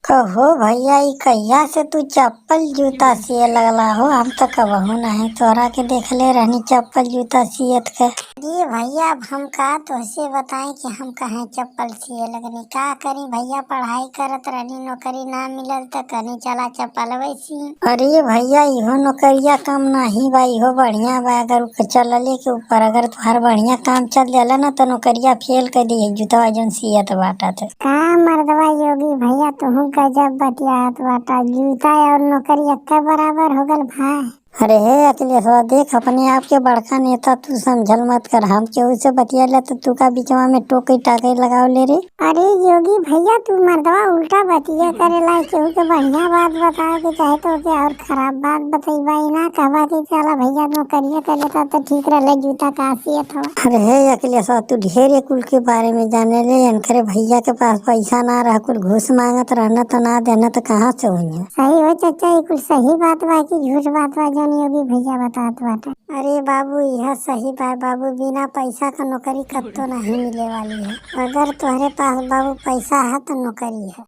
कहो भैया, इ कहिया से तू चप्पल जूता सिए लगला हो? हम त कबहू नाही तोहरा के देखले रहनी चप्पल जूता सियत के। जी भैया, अब हम का तोहसे बताएं कि हम कहे चप्पल सिए लगनी। का करी भैया, पढ़ाई करत रहनी, नौकरी ना मिलल त कनी चला चप्पलवे सी। अरे भैया, इहो नौकरिया कम नाही बा, इहो बढ़िया बा। अगर उ चलले के ऊपर अगर तुहार बढ़िया काम चल जाला ना त नौकरिया फेल कर दी जूतवा जौन सियत बाटा त। का मर्दवा योगी भैया, तुहू गजब बतियात बाटा। जूता और नौकरी अक्का बराबर हो गल भाई। अरे हे अखिलेशवा, देख अपने आप के बड़का नेता तू समझल मत कर। हम केहू से बतियाला तो तू का बिचवा में टोके टाके लगाव ले रे। अरे योगी भैया, तू मर्दवा उल्टा बतिया करेला। केहू के बढ़िया बात बतावे के चाहे तो के और खराब बात बतईबा। ना कहबा कि चला भैया नौकरिया कर लेता तो ठीक रहले, जूता का सियत हवा। अरे हे अखिलेशवा, तू ढेर कुल के बारे में जाने ले। इनकरे भैया के पास पैसा ना रह, कुल घूस मांगत रहना तो ना देना तो कहाँ से हुई। सही हो चाचा, ये कुल सही बात बा कि झूठ बात बा जौन योगी भैया बतात बाटे? अरे बाबू, यह सही बा बाबू, बिना पैसा का नौकरी कत्तो नहीं मिले वाली है। अगर तुम्हारे पास बाबू पैसा है तो नौकरी है।